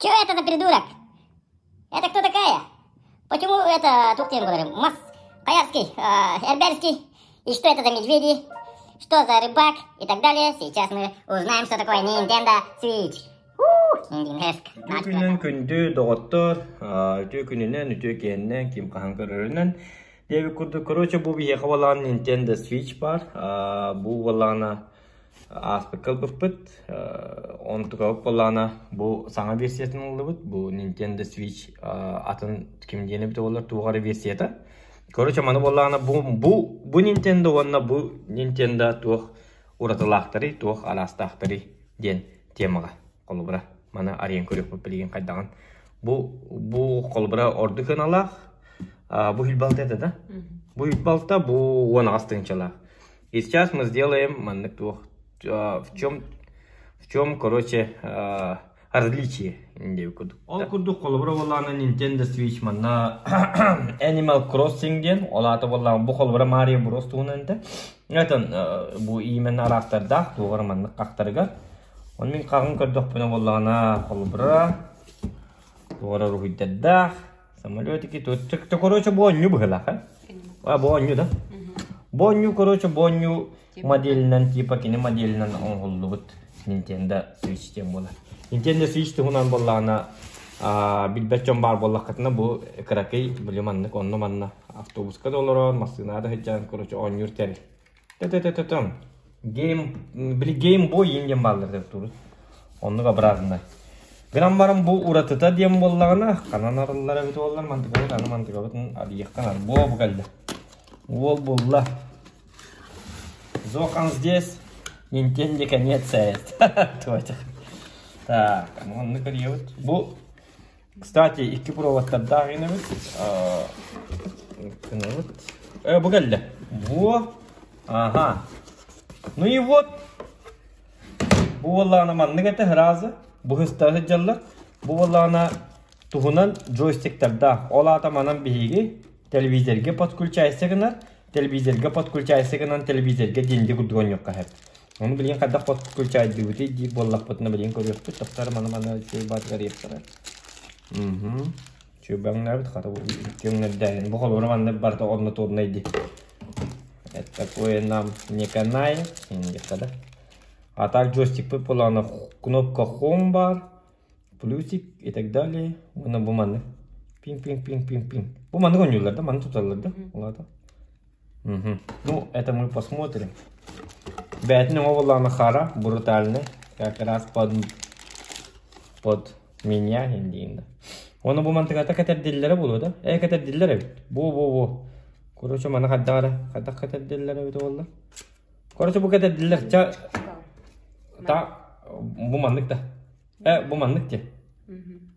Че это за придурок? Это кто такая? Почему это туох диэн буолар? Мас Хаярский, Эрберский. И что это за медведи? Что за рыбак? И так далее. Сейчас мы узнаем, что такое Nintendo Switch. Үтүө күнүнэн күндү доҕоттор, үтүө күнүнэн, үтүө киһиннэн, ким хаһан көрөрүнэн. Диэбит курдук, короче, бу биһиэхэ буолаан Nintendo Switch баар. Бу буоллаҕына ааспыкка ылбыппыт. Онтукабыт буоллаҕына бу саҥа версиятын ыллыбыт. Бу Nintendo Switch атын ким диэн эбитэ буоллар туох эрэ версията. Короче, маны буоллаҕына бу, бу, бу Nintendo уонна бу Nintendo туох уратылаахтарый, туох араастаахтарый диэн темаҕа холобура маны арыйан көрүөхпүт билигин хайдаҕын. Бу бу холобура ордук сыаналаах. Бу хүлбалта это да? Бу хүлбалта бу 18 тыһыынчалаах. И сейчас мы сделаем маннык туох в чем в чем короче различие диэбит курдук. Ол курдук холобура буоллаҕына Nintendo Switch манна Animal Crossing диэн ол аата буоллаҕына бу холобура Mario Bros туһунан этэ. Этэн бу именно араастардаах туоҕар маннык хахтарыгар. Оны мин хаҕын көрдөхпүнэ буоллаҕына холобура туора уруһуйдардаах Самолетики тут. То, короче, бу оонньуу быһыылаах, э? А, бу оонньуу да? Бу оонньуу, короче, бу оонньуу моделинэн, типа кини моделинэн оҥоһуллубут Nintendo Switch диэн буолар. Nintendo Switch туһунан буоллаҕына, билбэт дьон баар буоллаххытына, бу кыракый, били маннык онно-манна автобуска да олорон, массыынаҕа да сылдьан, короче, оонньуур тэрил. Тэ-тэ-тэ-тэ-тэм. Game, били Game Boy диэн бааллар деп турут. Оннук образно. Гынан баран бу уратыта диэн буоллаҕына, ханан арыллар эбит буоллар, мантыкабыт аны мантыкабытын арыйыахтан ар. Буо бу кэллэ. Уол булла. Зохан здесь. Nintendo конец Туочах. Так, оннук арыйабыт. Бу Кстати, икки проводтардаах гынабыт. Гынабыт. Бу кэллэ. Во. Ага. Ну и вот. Бу буоллаҕына маннык этэ сразу. Бу сыста сылдьаллар. Бу буоллаҕына туһунан джойстиктардаах. Ол аата манан биһиги телевизорга подключайся гынар. Телевизорга подключайся гынан телевизорга деньги курдук оонньуохха сөп. Ону билигин хайдах подключайдыыбытый диир буоллахпытына билигин көрүөхпүт. Тохтор маны маны үчүгэй баатыгар иэхтэрэ. Угу. Үчүгэй хата бу көҥнөрдөөһүн. Бу холобура манна барыта однотонный дии. Это такое нам не канает. да. А так джойстикпыт буоллаҕына кнопка Home бар, плюсик и так далее. Уонна бу маннык. Пинг-пинг-пинг-пинг-пинг. Бу маннык оонньууллар да, маннык туталлар да. Улаата. Угу. Ну, это мы посмотрим. Бэйэтин өҥө буоллаҕына хара, брутальный, как раз под, под меня диин да. Оны бу мантыгата кэтэрдиллэрэ буолуо да? Э, кэтэрдиллэр эбит. Бу-бу-бу. Короче, маны хайдах эрэ, хайдах кэтэрдиллэр эбит буолла? Короче, бу кэтэрдиллэр. Ча, та, бу маннык да. Э, бу маннык те.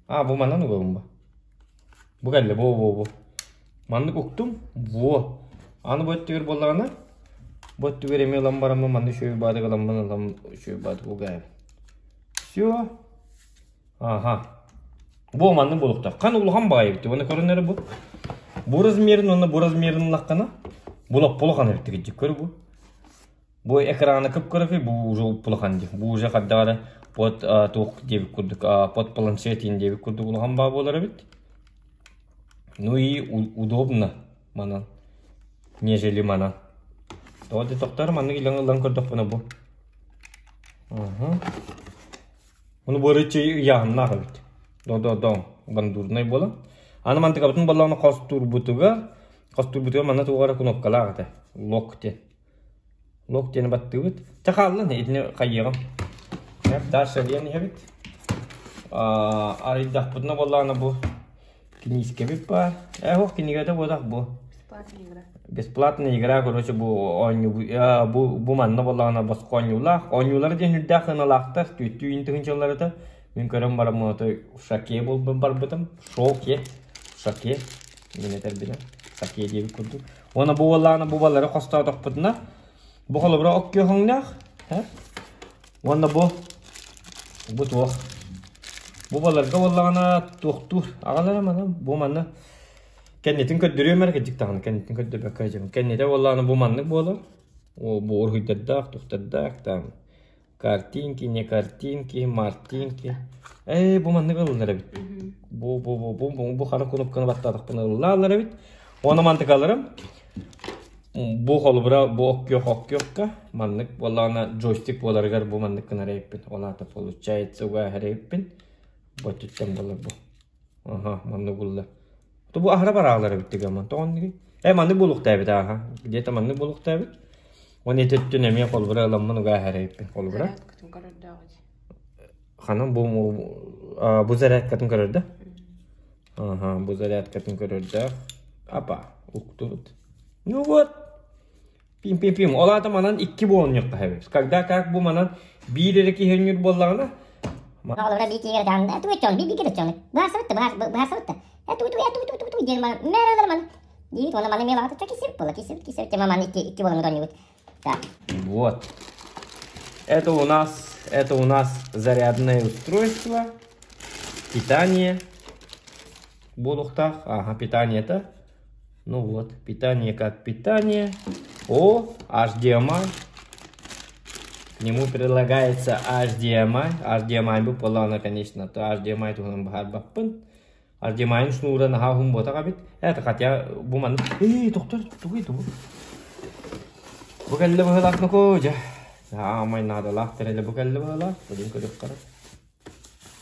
А, бу манан угабын ба. Бу кэллэ, бу, бу, бу. Маннык уктум, во. Аны бу өттүгэр буоллаҕына, бу өттүгэр эмиэ ылан бараммын маннык үчүгэй баадык ыламмын ылам үчүгэй баадык угаайым. Все. Ага. Бу маннык буолуохтаах. Хан улахан баҕайы эбит. Уонна көрөн эрэ бу. Бу размерин уонна бу размерин ыллаххына, бу лаппа улахан эбит дик көр бу. Бу экраны кып-кыракый, бу уже улахан дии. Бу уже хайдах эрэ под туох диэбит курдук, под планшет диэбит курдук улахан баа буолар эбит. Ну и удобно манан, нежели манан. Тоҕо дии тохтоор маннык илэн ылан көрдөхпүнэ бу. Ону бу ыйааһыннаах эбит. До-до-до бандурнай буолан. Аны мантыкабытын боллоҕуна хостуурбутугар, хостуурбутугар манна туох эрэ кнопкалаах этэ. Лок диэн. Лок диэни баттыыбыт. Чэ хааллын, итини хайыаҕым. Дальше диэн иһэбит. Арыйдахпытына буоллаҕына бу киниискэбит баар. Ээ, ох, кинигэтэ буотах бу. Бесплатная игра. Бесплатная игра, короче, бу оонньуу бу бу манна буоллаҕына босхо оонньуулаах. Оонньуулар диэн үрдээх сыаналаахтар, түөттүү иин тыһыынчалар этэ. Мин көрөн бараммын ото шоке буолбун барбытым. Шоке. Шоке. Мин этэрбинэн. Шоке диэбит курдук. Уонна бу буоллаҕына бу балары хостоотохпутуна бу холобура ок күөһүҥнээх уонна бу бу туох бу баларга буоллаҕына туохтуур аҕалара маны бу манна кэннитин көрдөрүөм эрэ кырдьык даҕаны кэннитин көрдөрбөккө дьым кэннитэ буоллаҕына бу маннык буолар бу уруһуйдардаах тухтардаах там. Картинки, не картинки, мартинки. Ээ, бу маннык ылыллар эбит. Бу бу бу бу бу бу хара кнопканы баттаатахпына ыллааллар эбит. Уонна мантыкаларым бу холобура бу оккиох оккиохка маннык буоллаҕына джойстик буоларыгар бу маннык гынар эбиппин. Ол аата получается угаһар эбиппин. Бу өттүттэн буолар бу. Аха, маннык булла. То бу аһара бараалар эбит дигэммин. Тоҕон Э, маннык буолуохтаа эбит ааха. Где-то маннык буолуохтаа эбит. Уонна ити өттүн эмиэ холобура ыламмын угаһар эбиппин. Холобура. Ханан бу бу зарядкатын көрөр да? Ага, бу зарядкатын көрөр да. Апа, уктубут. Ну вот. Пим-пим-пим. Ол аата манан икки буолунньукка хэбит. Когда как бу манан биир эрэ киһи өнньүр буоллаҕына Оҕолоро биир киһигэр даҕаны тугу өттөҕүн биир бииргэ өттөҕүн быһаарсыбыт да быһаарсыбыт да тугу тугу тугу тугу тугу диэн мээр маны диибит уонна маны эмиэ баҕата кисибит буола кисибит кисибит тема маны икки икки буолан оонньуубут так Вот. Это у нас зарядное устройство, питание. Буолуохтаах. Ага, питание это. Ну вот, питание как питание. О, HDMI. К нему прилагается HDMI. HDMI бу буоллаҕына, конечно, то HDMI туһунан баһаарбаппын. HDMI шнура наһаа уһун буотах эбит. Это хотя бу маннык. Эй, доктор, тугуй тугу. Бу кэллэ быһыылаах нокоо дьэ. Саамай наадалаах тэрилэ бу кэллэ быһыылаах. Билин көрүөх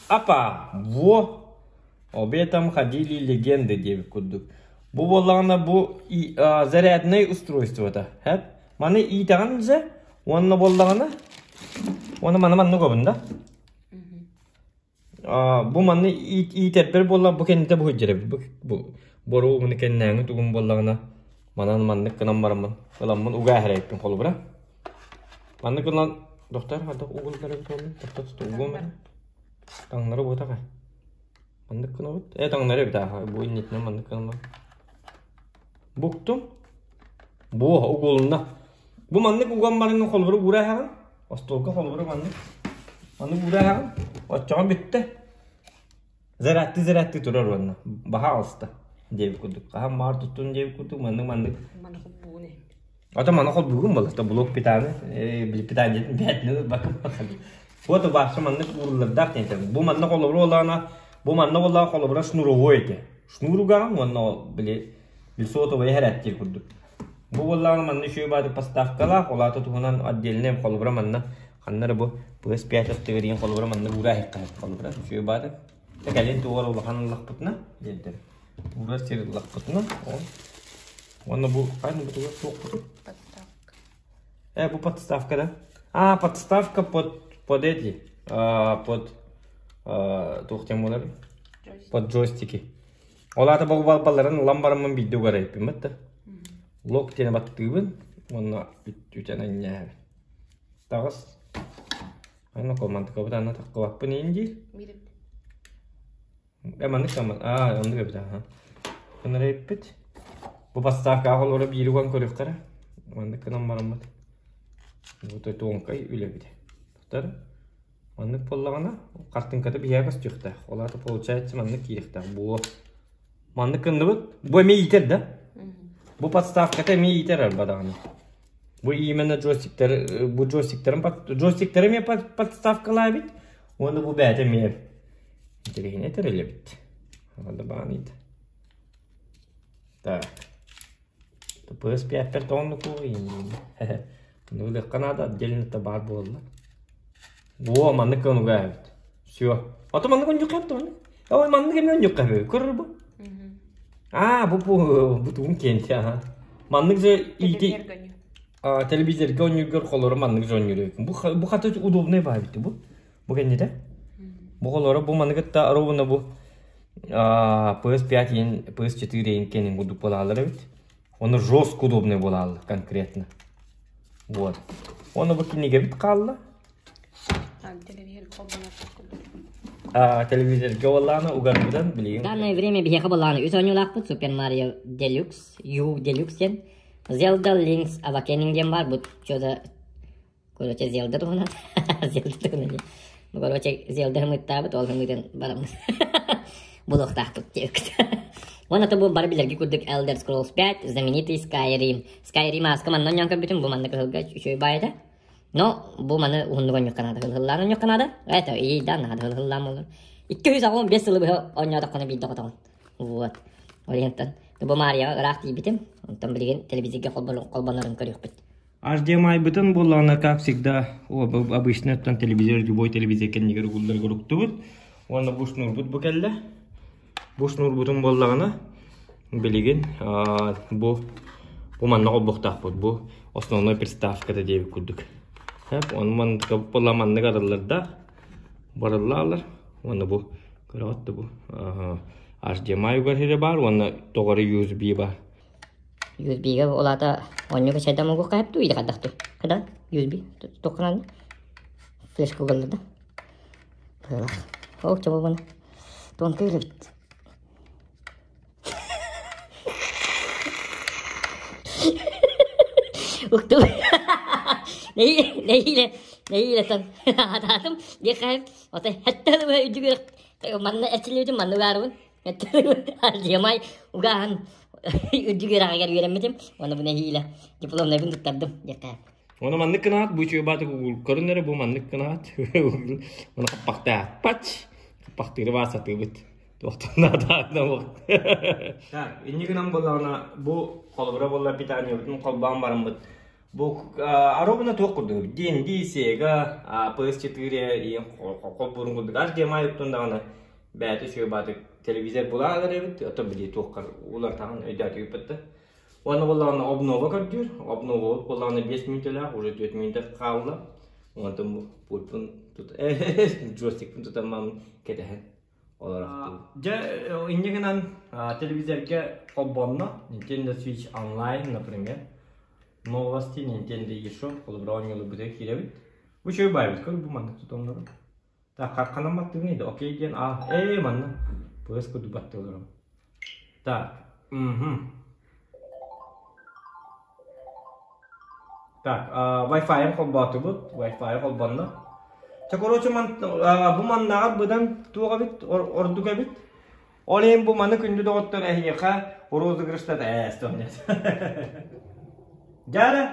Апа, во! Об этом ходили легенды диэбит курдук. Бу буоллаҕына бу зарядное устройствота. Хэп. Маны иитэҕин дьэ, уонна буоллаҕына, уонна маны маннык обун да. Бу маны иитэрбэр буолла бу кэннитэ бу сылдьар эбит. Бу боруу маны кэннээҥи тугум буоллаҕына манан маннык гынан бараммын ыламмын угаа эрэйппин холобура. Маннык гынан доктор хадах угуллар эбит буоллун доктор угуом эрэ. Таҥнары буотах ээ. Маннык гынабыт. Э таҥнары эбит ааха. Бу иннитинэн маннык гынан Буктум. Бу угулунна. Бу маннык уган барыҥҥын холобура уура эһэҕин. Остуолга холобура маннык. Маннык уура эһэҕин. Оччоҕо бүттэ. Зарядты зарядты турар уонна. Баһа алыста диэбит курдук. Хаһан маар туттун диэбит курдук маннык маннык. Маны холбугун иһин. Ото маны холбугун буолар. То блок питаны, питание бээтини бакым Вот вообще маннык ууруллардаах диэн Бу манна холобура олаана, бу манна буоллаҕа холобура шнуровой этэ. Шнуругаҕын уонна били сотовай иһэрээттиир курдук. Бу буоллаҕына манна үчүгэй баайдык поставкалаах, ол аата туһунан отдельный холобура манна ханна эрэ бу PS5 аттыгар диэн холобура манна уура иһикхэ холобура үчүгэй баайдык. Кэлин тугар улахан ыллахпытына диэнтэн уура сир ыллахпытына ол уонна бу хайны бу тугар суохпутуй? Подставка. Э, бу подставка да? А, подставка под эти, под туох диэн буолар? Под джойстики. Ол аата бу балларын ылан бараммын биирдэ угар эппин да. Лок диэни баттыыбын уонна үтэн анньаабын. Таҕыс. Аны командкабыт аны таххыбаппын иин диир. Э маннык таман аа оннук эбит аха. Кынара эппит. Бу подставкаҕа олоро биири уган көрүөхтэрэ. Маннык гынан бараммыт. Бу тонкай үлэбит. Тутар. Маннык буоллаҕына хартыҥката биһиэхэ көстүөхтээх. Ол аата получается маннык киириэхтээх. Бу маннык гынныбыт. Бу эмиэ иитэр да? Бу подставката эмиэ иитэр арба даҕаны. Бу именно джойстиктер бу джойстиктерин джойстиктер эмиэ подставкалаабит. Уонна бу бэйэтэ эмиэ интэриэһинэй тэрилэбит. Анда бааныйда. Так. PS5 тоҕонну куоҕуйын. Ну, ылыахха наада, отдельно баар буолла. Во, маннык көнүгэ эбит. Все. Ото маннык онньукка эбит маннык. Ой, маннык эмиэ онньукка эбит. Көрөр бу. А, бу бу бу тугун киэнти аха. Маннык же ити телевизорга онньугар холоро маннык же онньур Бу бу хата удобный баа бит бу. Бу кэннитэ. Бу холоро бу манныгытта ровно бу PS5 иин PS4 иин кэнин курдук буолаалар эбит. Оны жестко удобный буолаалар конкретно. Вот. Оны бу кинигэбит хаалла. Телевизорга буоллаҕына угарбытын билигин. В данное время биһиэхэ буоллаҕына үс оонньуулаахпыт Super Mario Deluxe, U Deluxe диэн, Zelda Link's Awakening диэн баар, бу что-то короче Zelda туһунан Zelda туһунан диэн. Бу короче Zelda ымыттаабыт, ол ымыытын бараммыт булуохтаахпыт диэбит. Уонна бу бары билэрги курдук Elder Scrolls 5, знаменитый Skyrim. Skyrim ааска манна оонньоон көрбүтүм, бу манна кыһылга үчүгэй баайда. Но бу маны уһуннук оонньуохха наада, һыллаан оонньуохха наада. Это и да наада һыллаан буоллар. 285 сылы быһа оонньоотоххуна биирдэ хотоҕун. Вот. Ол иһинтэн бу Марияҕа ыраах тиийбитим. Онтон билигин телевизорга холбонорун көрүөхпүт. HDMI-бытын буоллаҕына, как всегда, обычно оттон телевизор, любой телевизор кэннигэр угуллар уруктубут. Уонна бу шнурбут бу кэллэ. Бу шнурбутун буоллаҕына, билигин бу бу манна холбуохтаахпыт. Бу основной приставката диэбит курдук. Оны маннык буолла маннык арыллардаах барыллаалар. Уонна бу көрөҕүт да бу HDMI угар сирэ баар уонна тоҕо эрэ USB баар. USB-га ол аата оонньууга сайдам оҥоруохха сөп дуу или хайдах дуу? Хайдах? USB туоххунан флешка угаллар да? Быһыылаах. Ол чобобун тонкой эбит. Укту. Нэһиилэ нэһиилэ тон атаатым диэхэ отой хэттэли үрдүгэр манна эрчиллибитим манна угаарыбын Ардьамай угааһын үрдүк үөрэҕигэр үөрэммитим уонна бу нэһиилэ дипломнайбын туттардым диэххэ. Оны маннык гынаат, бу үчүгэй баатык көрүн эрэ бу маннык гынаат. Оны хаппахтаа. Пач! Хаппахтыыры баар сатыыбыт. Туохтан Так, инни гынан буоллаҕына бу холобура буолла питаниебытын холбоон бараммыт. Бу аробына туох курдук D&D, Sega, PS4 иин холбуурун курдук HDMI уктун даҕаны бэйэтэ үчүгэй баатык телевизор булаалар эбит, оттон били туоххар улартаҕын өйдөөтүгүппүт да. Уонна буоллаҕына обнова көрдүүр, обновабыт буоллаҕына 5 мүнүүтэлээх, уже 4 мүнүүтэ хаалла. Онтон пультун тут джойстикпын тутан кэтэһэн олорохтуу. Дьэ, инньэ гынан телевизорга холбонно, Nintendo Switch Online, например. Новости Nintendo eShop, холобура оонньууларбытыгар киирэбит. Бу үчүгэй баайбыт, көр бу маннык тутомнору. Так, ханан баттыгын еді? Окей диэн, а, ээ, манна. PS курдук баттыыларым. Так, угу. Так, Wi-Fi-ын холбоотубут, Wi-Fi холбонно. Чэ, короче, ман, бу маннааҕар быдан туох эбит, ордук эбит. Ол иһин бу маны күндү доҕоттор эһиэхэ розыгрыштата ээс тоннет. Дьара!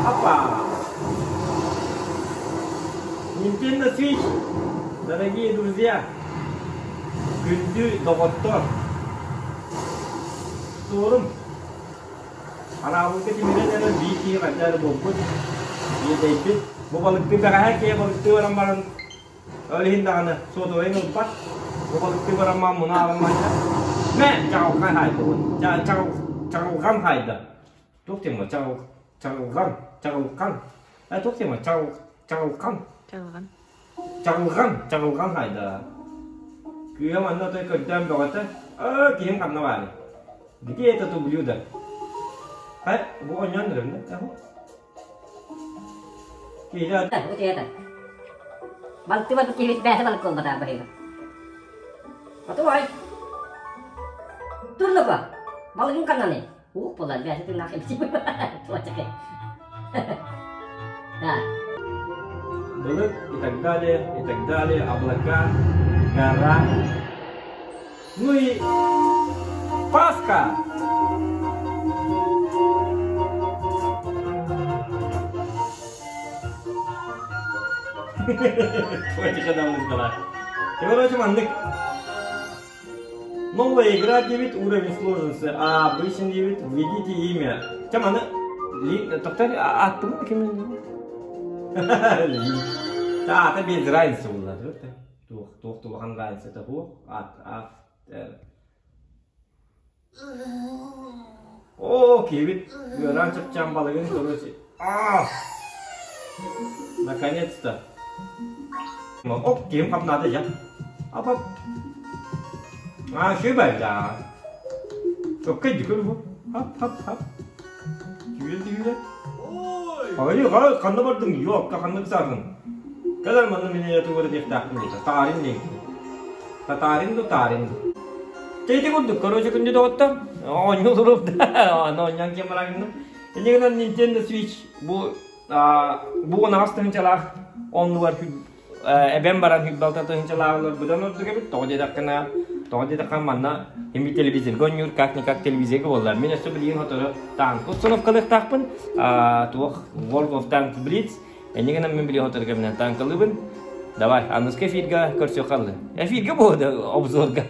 Опа! Nintendo Switch, дорогие друзья, күндү доҕоттор, суорум Хараабылга тимирэн эрэр биир киһи хайда эрэ буолбут, иэдэйбит. Бу балыктыы бэҕэһээ киһи балыктыы баран баран Ол иһин даҕаны суотабайын ылбат, бу балыктыы бараммаан муна аҕалманча мэ чаҕылхан хаайдыбын чаҕылхан хаайда туох диэн чаҕыл чаҕылҕан чаҕылхан э туох диэн чаҕыл чаҕылхан чаҕылҕан чаҕылҕан чаҕылҕан хаайда кыыһа манна отой көрдөөн бөҕөтө ээ киһим ханна баарый где этот ублюдок хай бу оонньоон эрэбин да Балыктыы барбыт киһибит бэйэтэ балык буолбатах быһыыга. Отуой! Турлуку! Балыгын ханнаный? Ух буолар, бэйэтэ тыыннаах кэпсиир. Туочаки. Да. Былыт и так далее, и так далее, облака, гора. Ну и Пасха! Короче, маннык. Новая игра 9, уровень сложности, а обычный 9, введите имя. Чем она? Тоқтар, аттымы ким? Да, это без разницы было. Туох, туох улахан разницата суох. Ат, ат, Оо, киһибит ыараан чапчаан балыгын короче. А! Наконец-то. Оп, киһим хапнаата дьэ. Ап, ап. А, үчүгэй да. Чоккай дикөр бу. Хап, хап, хап. Түйүлэ, түйүлэ. Ой, хай, ханна бардың? Yok, ханна бысаатын? Кэлэр манна мин тугу диэхтаахпын диэтэ. Татарин диэн. Татарин ду тарин ду. Чэ ити курдук, короче, күндү доҕоттор. Оонньуу туруп да, аны оонньоон киэн барагынным. Инньэ гынан Nintendo Switch бу бу унаҕас тыһыынчалаах оннугар Эбэм баран 26 тыһыынчалааҕылар быдан ордук эбит. Тоҕо диэтэххинэ, тоҕо диэтэххэ манна ими телевизорга оонньуур, как-никак телевизорга буоллар. Мин өссө билигин сотору танк установкалыахтаахпын. Туох World of Tanks Blitz. Энньэ гынан мин билигин сотору кэминэн танкалыыбын. Давай, аныгыскы эфирга көрсүөххэ. Эфиргэ буолуо обзорга.